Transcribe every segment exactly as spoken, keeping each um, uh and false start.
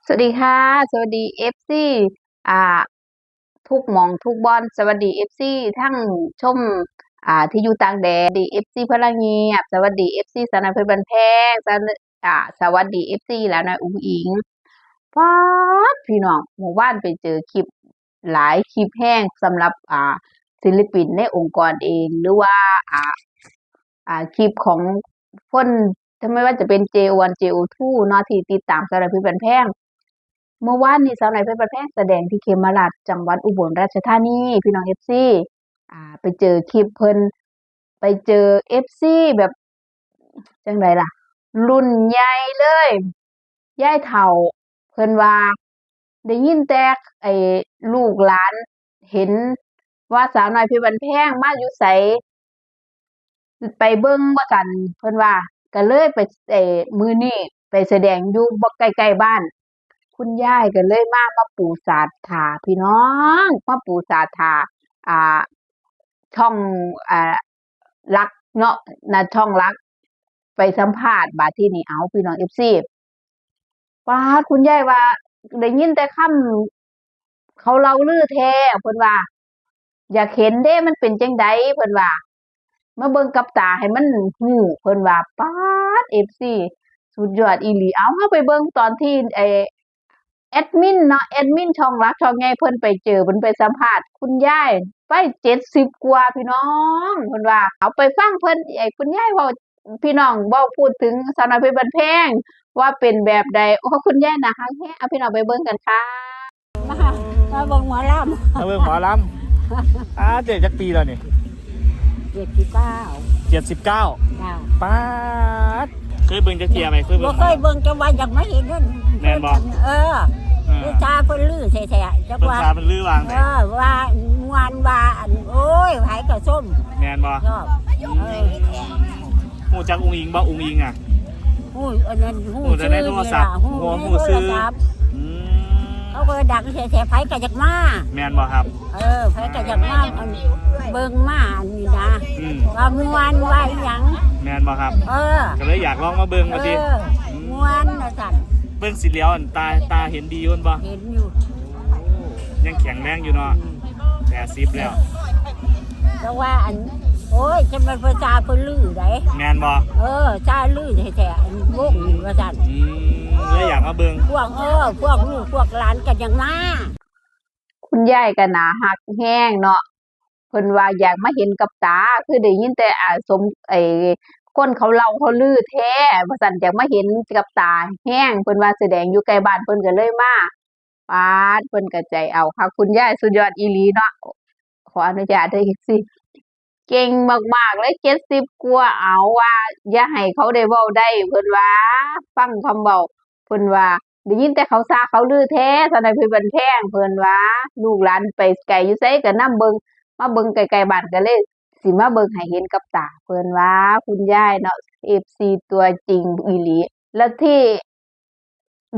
สวัสดีค่ะ สวัสดี เอฟซี อ่า ทุกหม่องทุกบ่อน สวัสดี เอฟซี ทั้งชม อ่า ที่อยู่ต่างแดน สวัสดี เอฟซี พลังเงียบ สวัสดี เอฟซี สาวน้อยเพชรบ้านแพง สวัสดี อ่า สวัสดี เอฟซี หลานน้อยอุ๋งอิ๋ง ป๊าด พี่น้อง เมื่อวานไปเจอคลิป หลายคลิปแฮงสำหรับ อ่า ศิลปินในองค์กรเอง หรือว่า อ่า อ่า คลิปของคน ไม่ว่าจะเป็น เจโอวัน เจโอทู เนาะ ที่ติดตามสาวน้อยเพชรบ้านแพง เมื่อวานนี้สาวน้อยเพชรบ้านแพงแสดงที่เขมราฐ จังหวัดอุบลราชธานี พี่น้อง เอฟซี อ่า ไปเจอคลิปเพิ่น ไปเจอ เอฟซี แบบ จั่งใดล่ะ รุ่นใหญ่เลย ยายเฒ่า เพิ่นว่า ได้ยินแต่ ไอ้ ลูกหลานเห็นว่าสาวน้อยเพชรบ้านแพงมาอยู่ไส ไปเบิ่งว่าซั่น เพิ่นว่า ก็เลยไป เอ่อ มื้อนี้ไปแสดงอยู่บ่ใกล้ๆบ้าน คุณยายก็เลยมา มาปูสาดถ่าพี่น้อง มาปูสาดถ่า อ่า ช่อง อ่า หลักเนาะ นะ ช่องหลัก ไปสัมภาษณ์ บาดที่นี่ เอา พี่น้อง เอฟซี ป๊าด คุณยายว่า ได้ยินแต่คำเขาเล่าลือแท้ เพิ่นว่า อยากเห็นเด้ มันเป็นจั่งใด เพิ่นว่า มาเบิ่งกับตาให้มันฮู้ เพิ่นว่า ป๊าด เอฟซี สุดยอดอีหลี เอา เฮาไปเบิ่งตอนที่ ไอ้ แอดมินเนาะ แอดมินช่องหลักช่องใหญ่ เพิ่นไปเจอ เพิ่นไปสัมภาษณ์คุณยาย วัยเจ็ดสิบกว่าพี่น้อง เพิ่นว่า เอาไปฟังเพิ่น ไอ้คุณยายเว้า พี่น้องเว้าพูดถึงสาวน้อยเพชรบ้านแพง ว่าเป็นแบบใด โอ้ คุณยายน่าฮักแฮง เอาพี่น้องไปเบิ่งกันค่ะ มา มาเบิ่งหมอลำ มาเบิ่งหมอลำ อ่า เจ๊จักปีแล้วนี่ เจ็ดสิบเก้า เจ็ดสิบเก้า จ้า ป๊าด เคยเบิ่งจักเทื่อไหม เคยเบิ่ง บ่เคยเบิ่ง จังว่าอยากมาเห็นนั่น แม่นบ่ เออ เออ วิชาเพิ่นลือแท้ๆ จัก เพิ่น ว่า พาเพิ่นลือวางไหน เออ ว่าม่วน ว่าอัน โอ้ย ไผก็ส้ม แม่นบ่ ชอบ เออ ฮู้จักอุ๋งอิ๋งบ่ อุ๋งอิ๋งอ่ะ ฮู้ อันนั้นฮู้ ฮู้แต่ใน ชื่อ โทรศัพท์ นี่ล่ะ ฮู้ ฮู้ ใน ฮู้ชื่อ โทรศัพท์ อืม เขาก็ดังแท้ๆ ไผก็อยากมา แม่นบ่ครับ เออ ไผก็อยากมา อัน เบิ่งมาอันนี้นะ อืม ว่าม่วน ว่าอีหยัง แม่นบ่ครับ เออ ก็เลยอยากลองมาเบิ่งว่าติ เออ อืม ม่วนว่าซั่น เบิ่งสิแล้วอันตา ตาเห็นดีอยู่บ่ เห็นอยู่ ยังแข็งแรงอยู่เนาะ อืม แปดสิบแล้ว แต่ว่าอัน โอ้ย จะเป็นภาษาเพิ่นลือได แม่นบ่ เออ ชาลือแท้ๆ อันวงนี่ว่าซั่น อืม เลยอยากมาเบิ่ง พวก เออ พวกลูกพวกหลานก็ยังมา คุณยายก็น่าฮักแฮงเนาะ เพิ่นว่าอยากมาเห็นกับตา คือได้ยินแต่ อ่า สม ไอ้ คนเขาเล่าเขาลือแท้ ว่าซั่น อยากมาเห็นกับตาแฮง เพิ่นว่าแสดงอยู่ใกล้บ้าน เพิ่นก็เลยมา ป๊าด เพิ่นก็ใจเอาคัก คุณยายสุดยอดอีหลีเนาะ ขออนุญาตเด้อ เอฟซี เก่งมากๆเลย เจ็ดสิบกว่า เอา ว่าอย่าให้เขาได้เว้าได้ เพิ่นว่า ฟังคำเว้า เพิ่นว่า ได้ยินแต่เขาซ่าเขาลือแท้ สาวน้อยเพชรบ้านแพง เพิ่นว่า ลูกหลานไปไกลอยู่ไสก็นำเบิ่ง มาเบิ่งใกล้ๆบ้าน ก็เลยสิมาเบิ่งให้เห็นกับตา เพิ่นว่า คุณยายเนาะ เอฟซี ตัวจริงอีหลี แล้วที่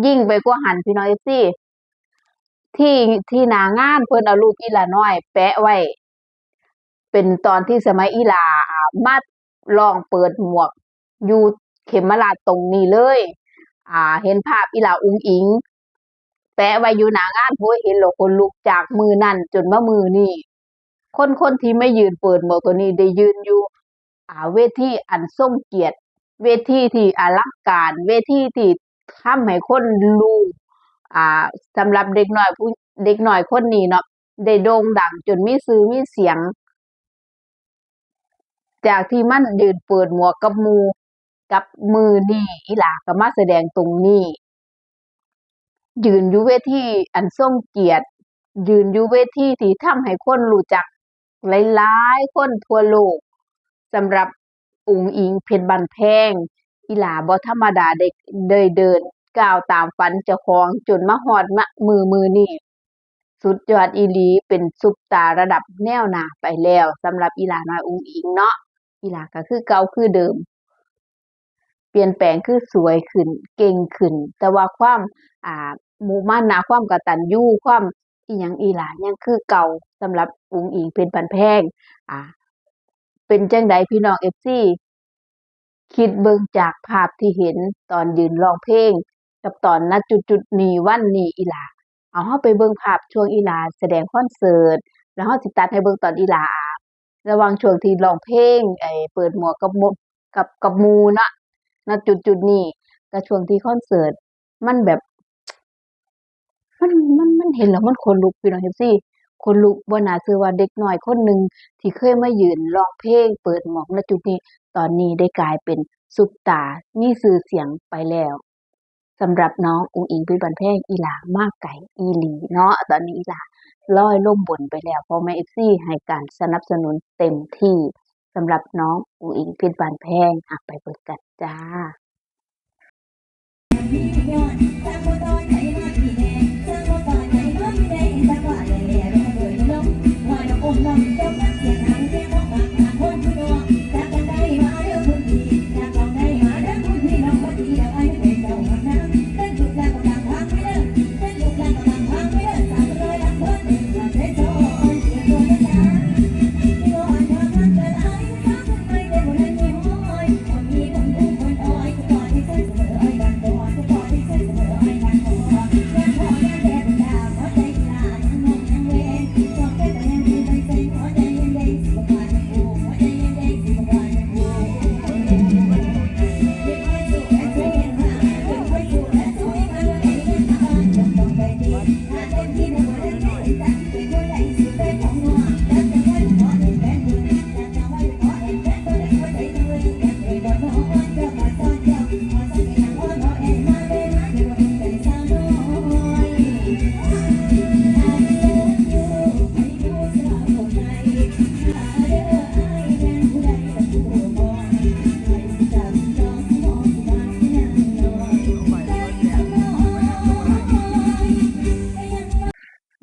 ยิ่งไปกว่าหั้น พี่น้อง เอฟซี ที่ ที่หน้างานเพิ่นเอารูปอีหล้าน้อยแปะไว้ เป็นตอนที่สมัยอีหล้ามาร้องเปิดหมวกอยู่เขมราฐตรงนี้เลย อ่า เห็นภาพอีหล้าอุ๋งอิ๋งแปะไว้อยู่หน้างาน โอ้ย เห็นแล้วขนลุก จากมื้อนั้นจนมามื้อนี้ คน คนที่มายืนเปิดหมวกตัวนี้ได้ยืนอยู่ อ่า เวทีอันทรงเกียรติ เวทีที่อลังการ เวทีที่ทำให้คนรู้ อ่า สำหรับเด็กน้อยผู้ เด็กน้อยคนนี้เนาะ ได้โด่งดังจนมีชื่อมีเสียง จากที่มันยืนเปิดหมวกกับหมู่ กับมื้อนี้อีหล้าก็มาแสดงตรงนี้ ยืนอยู่เวทีอันทรงเกียรติ ยืนอยู่เวทีที่ทำให้คนรู้จักหลายๆคนทั่วโลก สำหรับอุ๋งอิ๋งเพชรบ้านแพง อีหล้าบ่ธรรมดา ได้ ได้เดินก้าวตามฝันเจ้าของจนมาฮอด มะ มื้อ มื้อนี้ สุดยอดอีหลี เป็นซุปตาระดับแนวหน้าไปแล้ว สำหรับอีหล้าน้อยอุ๋งอิ๋งเนาะ อีหล้าก็คือเก่าคือเดิม เปลี่ยนแปลงคือสวยขึ้น เก่งขึ้น แต่ว่าความ อ่า มุมานะ ความกตัญญู ความอิหยัง อีหล้ายังคือเก่า สำหรับอุ๋งอิ๋งเพชรบ้านแพง อ่า เป็นจั่งใดพี่น้อง เอฟซี คิดเบิ่งจากภาพที่เห็นตอนยืนร้องเพลง กับตอน ณ จุดจุดนี้ วันนี้ อีหล่า เอา เฮาไปเบิ่งภาพช่วงอีหล่าแสดงคอนเสิร์ต แล้วเฮาสิตัดให้เบิ่งตอนอีหล่า ระหว่างช่วงที่ร้องเพลง ไอ้ เปิดหมวกกับหมู่ กับ กับหมู่เนาะ ณ จุดจุดนี้ กับช่วงที่คอนเสิร์ต มันแบบ มัน มัน มันเห็นแล้วมันขนลุก พี่น้อง เอฟซี ขนลุก บ่น่าเชื่อว่าเด็กน้อยคนหนึ่งที่เคยมายืนร้องเพลงเปิดหมวก ณ จุดนี้ ตอนนี้ได้กลายเป็นซุปตาร์ มีชื่อเสียงไปแล้ว สำหรับน้องอุ๋งอิ๋ง เพชรบ้านแพง อีหล่ามาไกลอีหลีเนาะ ตอนนี้อีหล่าลอยลมบนไปแล้ว พ่อแม่ เอฟซี ให้การสนับสนุนเต็มที่ สำหรับน้องอุ๋งอิ๋ง เพชรบ้านแพง อ่ะ ไปเบิ่งกันจ้า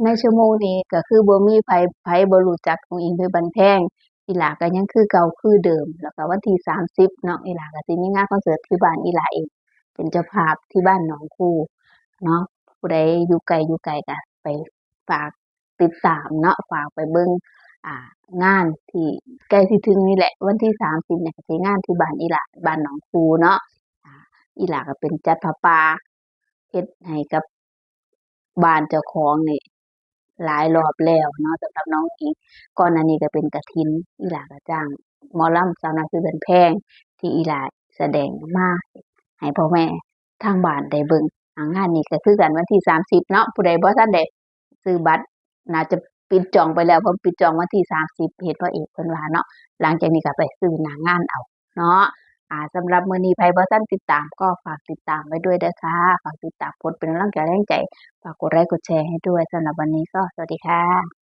ในชั่วโมงนี้ก็คือบ่มีไผ ไผบ่รู้จักอุ๋งอิ๋ง เพชรบ้านแพง อีหล่าก็ยังคือเก่าคือเดิม แล้วก็วันที่สามสิบเนาะ อีหล่าก็สิมีงานคอนเสิร์ตที่บ้านอีหล่าเอง เป็นเจ้าภาพที่บ้านหนองคูเนาะ ผู้ใดอยู่ไกลอยู่ไกลก็ไปฝากติดตามเนาะ ฝากไปเบิ่ง อ่า งานที่ใกล้สิถึงนี่แหละ วันที่สามสิบเนี่ยก็สิงานที่บ้านอีหล่า บ้านหนองคูเนาะ อ่า อีหล่าก็เป็นจัดผ้าป่า เฮ็ดให้กับบ้านเจ้าของนี่หลายรอบแล้วเนาะ สำหรับน้องอิง ก่อนหน้านี้ก็เป็นกฐิน อีหล่าก็จ้างหมอลำสาวน้อยเพชรบ้านแพง ที่อีหล่าแสดงมาให้พ่อแม่ทางบ้านได้เบิ่ง อ่า งานนี้ก็คือกันวันที่สามสิบเนาะ ผู้ใดบ่ทันได้ซื้อบัตร น่าจะปิดจองไปแล้ว เพราะปิดจองวันที่สามสิบ เห็นพ่อเอกเพิ่นว่าเนาะ หลังจากนี้ก็ไปซื้อหน้างานเอาเนาะ อ่า สำหรับมื้อนี้ไผบ่ทันติดตามก็ฝากติดตามไว้ด้วยเด้อค่ะ ฝากติดตามกดเป็นกำลังใจแรงใจ ฝากกดไลค์กดแชร์ให้ด้วย สำหรับวันนี้ก็สวัสดีค่ะ